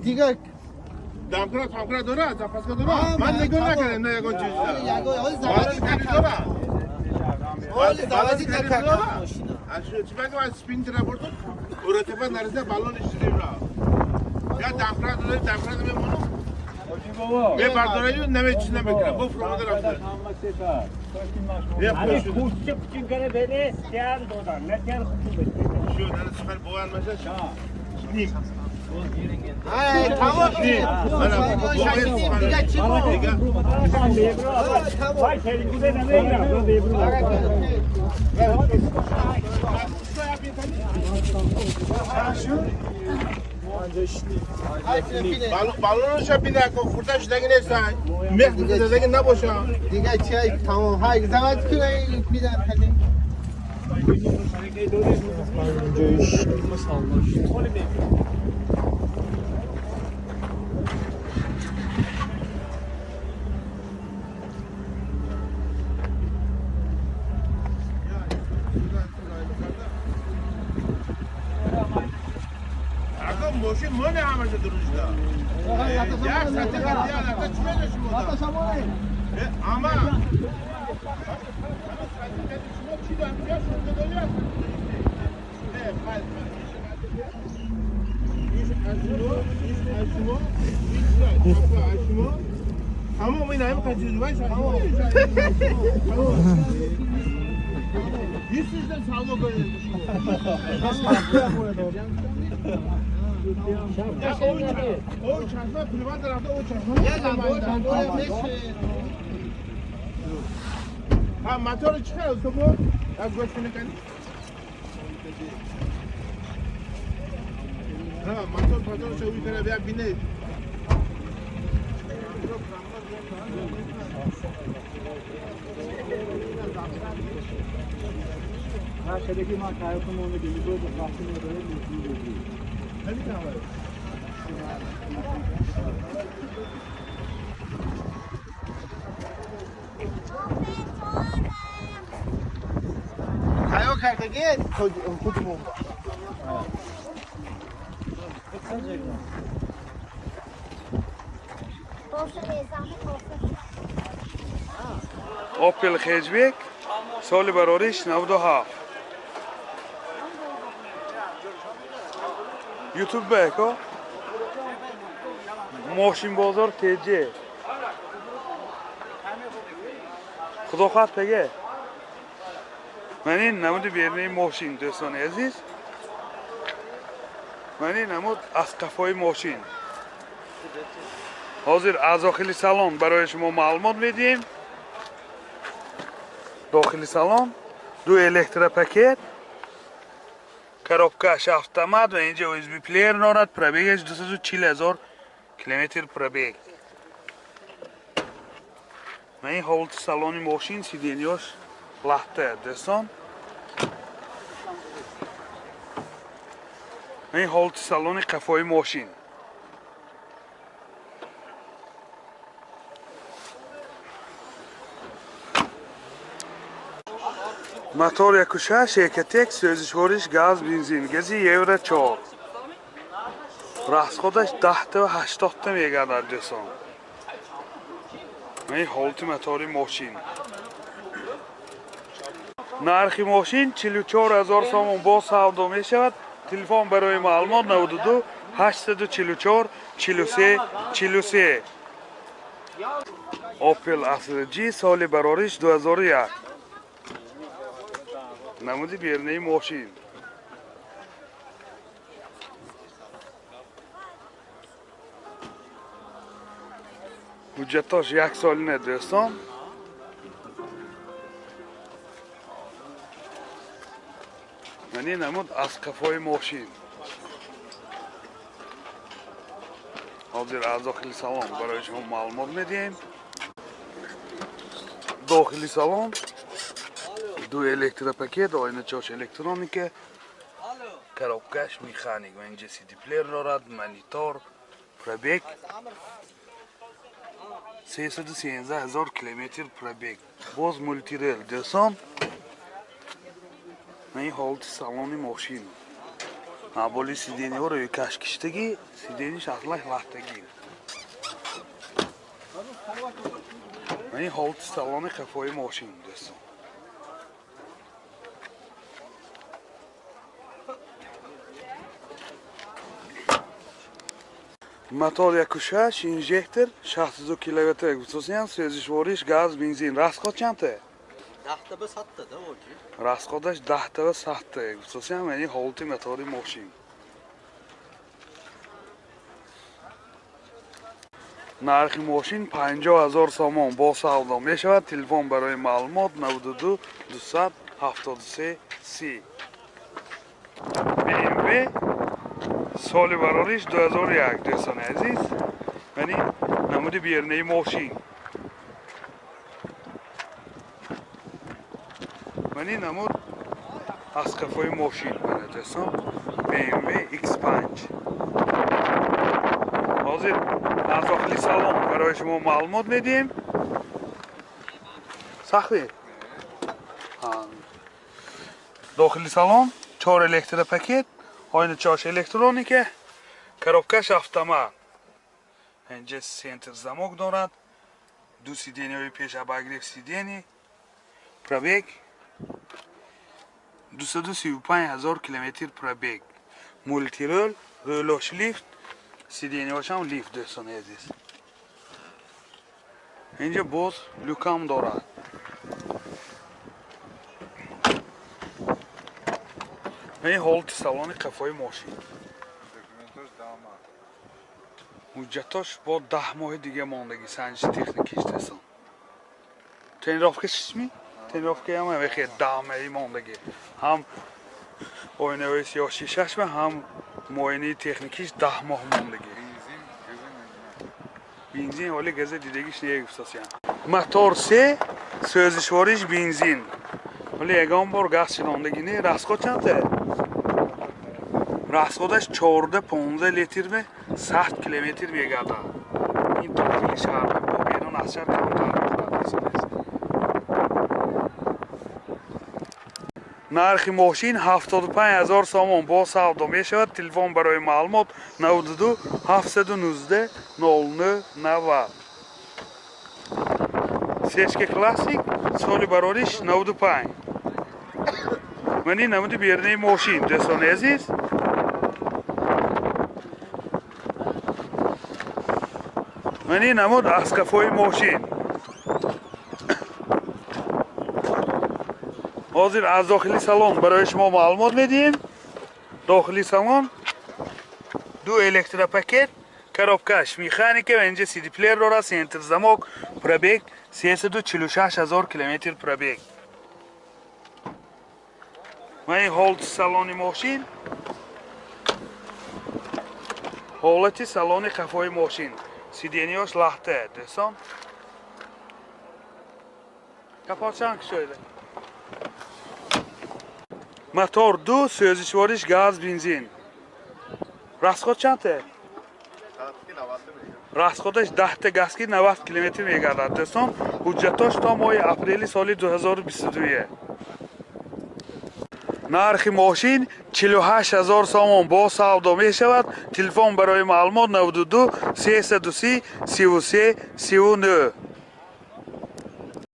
دیگه دمکرات پامکرات داره زپاسکا داره من نگاه نکردم نه یگان چیز داره ولی زوادی نکردم از چی بگم از سپین ترا بردم اورتبا نرسه بالونش دیدم یا دمکرات داره دمکرات میمونم به بردارایو نمیچ نمیکنه گفت رو دارم یه کوچه کوچه کنه بده تیار دادن نه تیار خوب شو در سفر بوان مشه نیم تمام دیگه چی بود دیگه بالونش بینه که خورده شدگی نیست مخ زدگی نباشه دیگه چی تمام های زحمت کنه میدم ماشین من همش درست ده یک ساعت قبل چی میشه شما اما شما چی دارم چه شده داری تمام این همه قضیه وای 100 سالو کنید او چشمه پریوان رفته او چشمه ها موتور چه تو بود از گوش کنی ها موتور چه وی بیا بینه شدگی ما کارتون مونده دیگه دو وقتی نداره تیار کردگی خودمون Opel Hatchback соли барориш 97 YouTube беко мошин бозор ТЖ худохоҳад пеге ман ин намуди берунаи мошин дӯстони азиз ман ин намуд аз қафои мошин ҳозир аз дохили салон барои шумо маълумот медиҳем. Дохили салон ду электропакет, коробкаш автомат ва инҷа USB плеер дорад. Пробегаш 240 000 километр пробег. Ман ин ҳолати салони мошин, сиденьёш лахта, дӯстон. Ман ин ҳолати салони қафои мошин. Мотор 1.6 Ecotec, сӯзишвориш газ, бензин, гази Евро 4. Расходаш 10.80 мегардад, дӯстон. Ман ин ҳолати мотори мошин. Нархи мошин 44 000 сомон, боз савдо мешавад. Телефон барои маълумот 92 844 43 43. Opel Astra G соли барориш 2001. Намуди берунаи мошин. Ҳуҷҷатош як солина, дӯстон. Ман ин намуд аз қафои мошин. Ҳозир аз дохили салон барои шумо маълумот медиҳем. Дохили салон ду электропакет, оиначош электроника. Коробкаш механик. Ва инҷа CD-плеер дорад, монитор, пробег 313 000 километр пробег. Боз мультирел дӯстон. Ин ҳолати салони мошин. Боли сиденьҳо рӯйкаш киштагӣ, сиденьиш аслаш лахтагӣ. Ин ҳолати салони қафои мошин дӯстон. Мотор 1.6 инжектор 62 киловатт гуфтосиян, сӯзишвориш газ, бензин. Расход чандта? 10 ба 100 да оки. Расходаш 10 ба 100 гуфтосиян, яъне ҳолати мотори мошин. Нархи мошин 50 000 сомон бо савдо мешавад. Телефон барои маълумот 92 273 30. BMW соли барориш 2001 дӯстони азиз. Яъне намуди бернаи мошин. Мани намуд аз қафои мошин мана дӯстон BMW X5. Ҳозир аз дохили салон барои шумо маълумот медиҳем. Сахви? Дохили салон 4 электропакет, оиначааш электроника, коробкаш автомат. Инҷа центр замок дорад, ду сиденьяҳои пеш обогрев сиденья, пробег 235 000 километр пробег. Мультирол, рӯлош лифт, сиденьяҳошам лифт дӯстони азиз. Инҷа боз люкам дорад. Ин ҳолати салони қафои мошин. Ҳуҷҷатош бо 10 моҳи дига мондагӣ санҷиши техникиш дӯстон. Тренировка шишми? Тренировкаам вехе 10 моҳи мондагӣ. Ҳам оинаҳои сиёҳ шишаш ва ҳам муоинаи техникиш 10 моҳ мондагӣ. Бензин ҳоли газа дидагиш негуфтасиян. Мотор 3, сӯзишвориш бензин. Ҳоли ягон бор газ шинондагӣ не. Расход чандта? Расходаш 14-15 литр ме 100 километр мегардад. Ин дохили шаҳр бо берун аз шаҳр камтар мехӯрад. Нархи мошин 75 000 сомон бо савдо мешавад. Телефон барои маълумот 92 719 09 90. Сечка классик соли барориш 95. Мани намуди бернаи мошин дӯстони азиз. Мани намуд аз қафои мошин. Ҳозир аз дохили салон барои шумо маълумот медиҳем. Дохили салон ду электропакет, коробкаш механика ва инҷа CD-плеер дорад, центр замок, пробег 346 000 километр пробег. Мани ҳолати салони мошин, ҳолати салони қафои мошин. Сиденьяш лахта дӯстон. Капот чанд кушоида? Мотор 2, сӯзишвориш газ, бензин. Расход чандта? Расходаш 10 газки 90 километр мегардад дӯстон. Ҳуҷҷатош то моҳи апрели соли 2022. Нархи мошин 48 000 сомон бо савдо мешавад. Телефон барои маълумот 92 330 33 39.